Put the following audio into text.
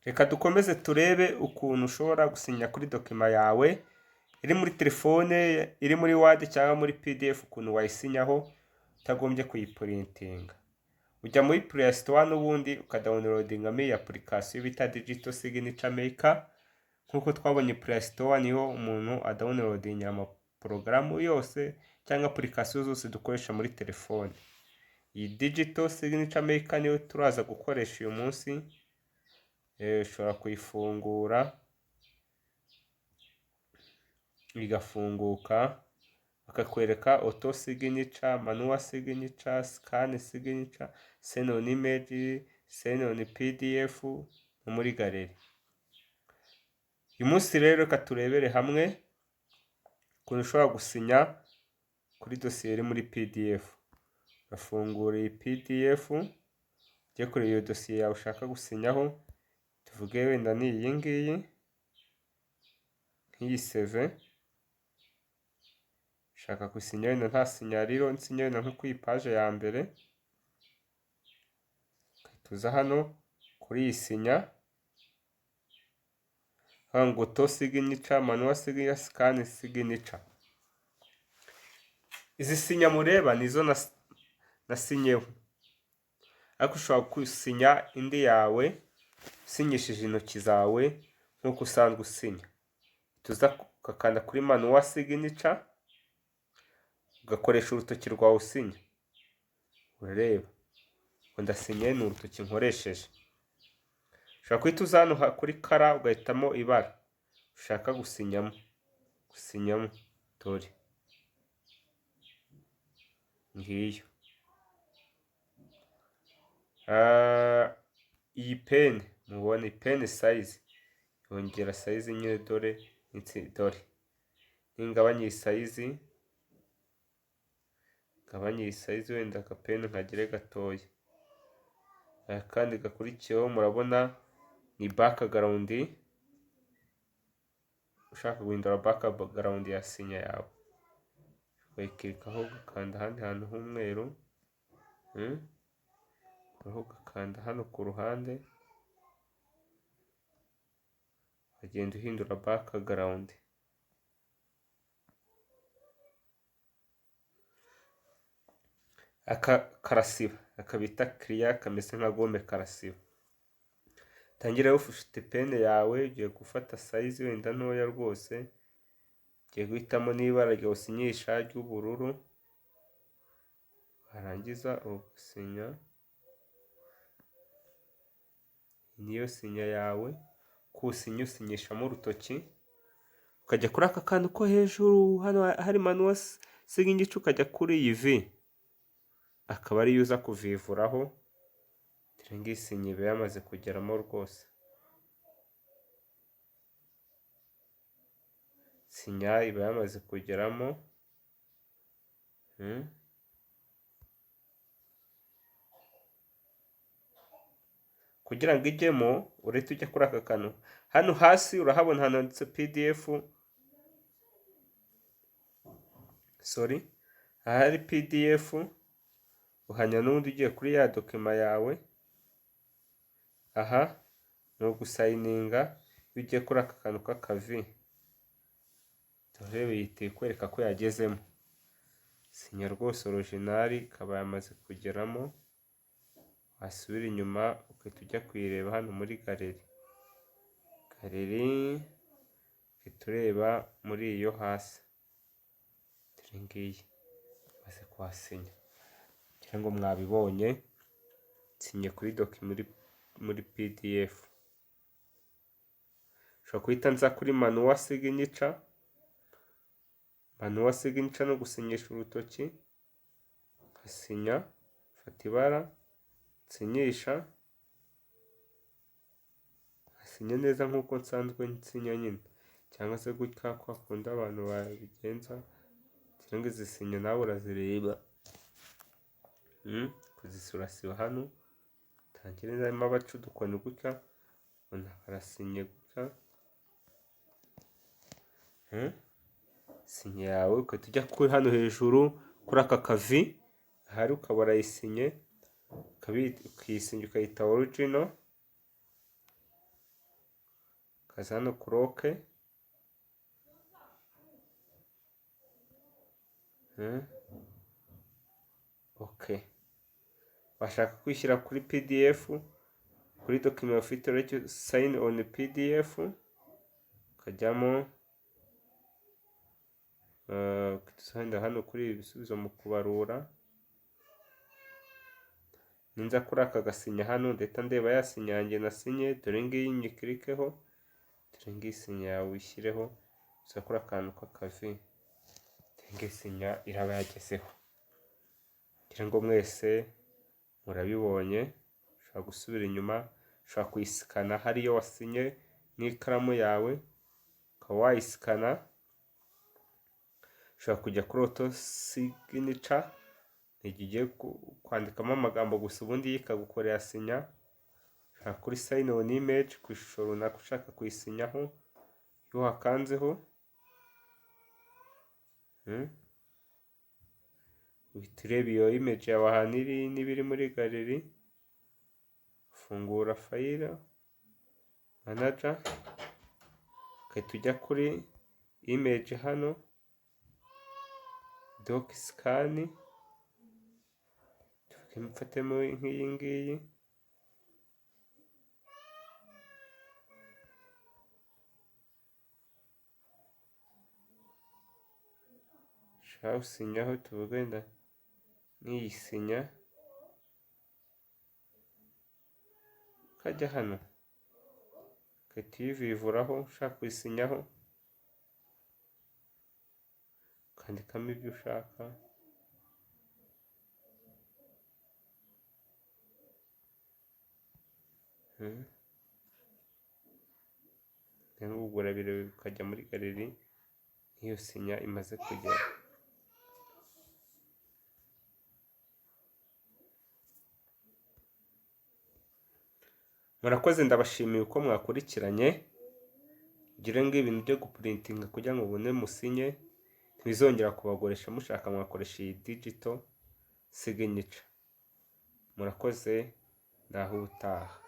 Reka dukomeze turebe ukuntu ushobora gusinya kuri document yawe iri muri telefone, iri muri Word cyangwa muri PDF, ukuntu wayisinyaho utagombye kuyiprintinga. Ujya muri Play Store n'ubundi ukadownloadingamo iyi application bita Digital Signature Maker. Nk'uko twabonye, Play Store niho umuntu adownloadingira amaporogaramu yose cyangwa application zose dukoresha muri telefone. Iyi Digital Signature Maker niyo turaza gukoresha uyu munsi. Ushobora kuyifungura igafunguka, bakakwereka auto signature, manual signature, scan signature, sign on image, sign on PDF no muri gallery. Uyu munsi rero reka turebere hamwe ukuntu ushobora gusinya kuri dosiye iri muri PDF. Urafungura iyi PDF, ujye kureba iyo dosiye yawe ushaka gusinyaho, tuvuge wenda ni iyi ngiyi, nk'iyi CV, ushaka gusinya wenda nta sinya ririho, nsinya wenda nko kuri iyi page ya mbere, ugahita uza hano kuri iyi sinya, hano ngo auto signature, manual signature, scan signature. Izi sinya mureba nizo nasinyeho, ariko ushobora gusinya indi yawe usinyishije intoki zawe nk'uko usanzwe usinya. Tuza ugakanda kuri manual signature, ugakoresha urutoki rwawe usinya. Urareba ngo ndasinye, ni urutoki nkoresheje. Ushobora guhita uza hano kuri color, ugahitamo ibara ushaka gusinyamo, dore ngiyo. Iyi pen mubona, pen size yongera size nyine, dore dore ningabanya iyi size, ngabanye iyi size, wenda aka pen nkagire gatoya. Akandi gakurikiyeho murabona ni background, ushaka guhindura background ya sinya yawe ukayiclickaho, ugakanda ahandi hantu h'umweru, ugakanda hano ku ruhande, ukagenda uhindura background. Aka karasiba, aka bita clear kameze nka gomme karasiba. Tangira ufite pen yawe, ugiye gufata size wenda ntoya rwose, ugiye guhitamo n'ibara ryawe usinyisha ry'ubururu, warangiza ugasinya, niyo sinya yawe. Uko usinya, usinyishamo urutoki, ukajya kuri aka kantu ko hejuru hano hari manual signature, ukajya kuri iyi V, akaba ariyo uza kuvivuraho. Dore ngiyi sinya iba yamaze kugeramo rwose, sinya iba yamaze kugeramo. Kugira ngo ijyemo urahita ujya kuri aka kantu hano hasi, urahabona ahantu handitse PDF, sorry, ahari PDF, uhanya n'ubundi ugiye kuri ya document yawe. Aha ni ugusigninga, iyo ugiye kuri aka kantu k'akavi, dore bihita ikwereka ko yagezemo. Sinya rwose original ikaba yamaze kugeramo, wasubira inyuma ugahita ujya kuyireba hano muri gallery, gallery uhita ureba muri iyo hasi, dore ngiyi maze kuhasinya. Ngira ngo mwabibonye, nsinye kuri document muri PDF. Ushobora guhita nza kuri manual signature, manual signature no gusinyisha urutoki, nkasinya, mfata ibara nsinyisha, nkasinya neza nk'uko nsanzwe nsinya nyine, cyangwa se gutya kwa kundi abantu babigenza, cyangwa izi sinya nawe urazireba, kuzisura hano, tangire harimo abaca udukoni gutya, ubona barasinye gutya, sinya yawe ugahita ujya kuri hano hejuru kuri aka kavi ahari, ukaba urayisinye, ukayisinya ukayita original. Ukaza hano kuri OK. OK, washaka kwishyira kuri PDF, kuri document ufite, uretse sign on PDF, ukajyamo wenda hano kuri ibi bisubizo mu kubarura. Ninza kuri aka gasinya hano, ndahita ndeba ya sinya yanjye nasinye. Dore ngiyi, nyikirikeho. Dore ngiyi sinya yawe, uyishyireho gusa kuri akantu k'akavi. Dore ngiyi sinya iraba yagezeho. Ngira ngo mwese murabibonye. Ushobora gusubira inyuma, ushobora kuyisikana hariyo wasinye n'ikaramu yawe, ukaba wayisikana. Ushobora kujya kuri auto signature, igihe ugiye kwandikamo amagambo gusa, ubundi yo ikagukorera sinya. Ushobora kuri sign on image, ku ishusho runaka ushaka kuyisinyaho, iyo wakanzeho uhita ureba iyo image yawe ahantu iri, niba iri muri gallery. Ufungura file manager, ugahita ujya kuri image hano, doc scan, mfatemo nk'iyi ngiyi. Ushaka gusinyaho, tuvuge wenda nk'iyi sinya, ukajya hano ugahita uyivivuraho. Ushaka kuyisinyaho, ukandikamo ibyo ushaka. Ubwo urabireba ukajya muri gallery nk'iyo sinya imaze kugera. Murakoze, ndabashimiye uko mwakurikiranye. Ngire ngo ibintu byo gupurintinga kugira ngo ubone musinye ntibizongera kubagoresha. Mushaka mwakoresha iyi digital signature. Murakoze, naho ubutaha.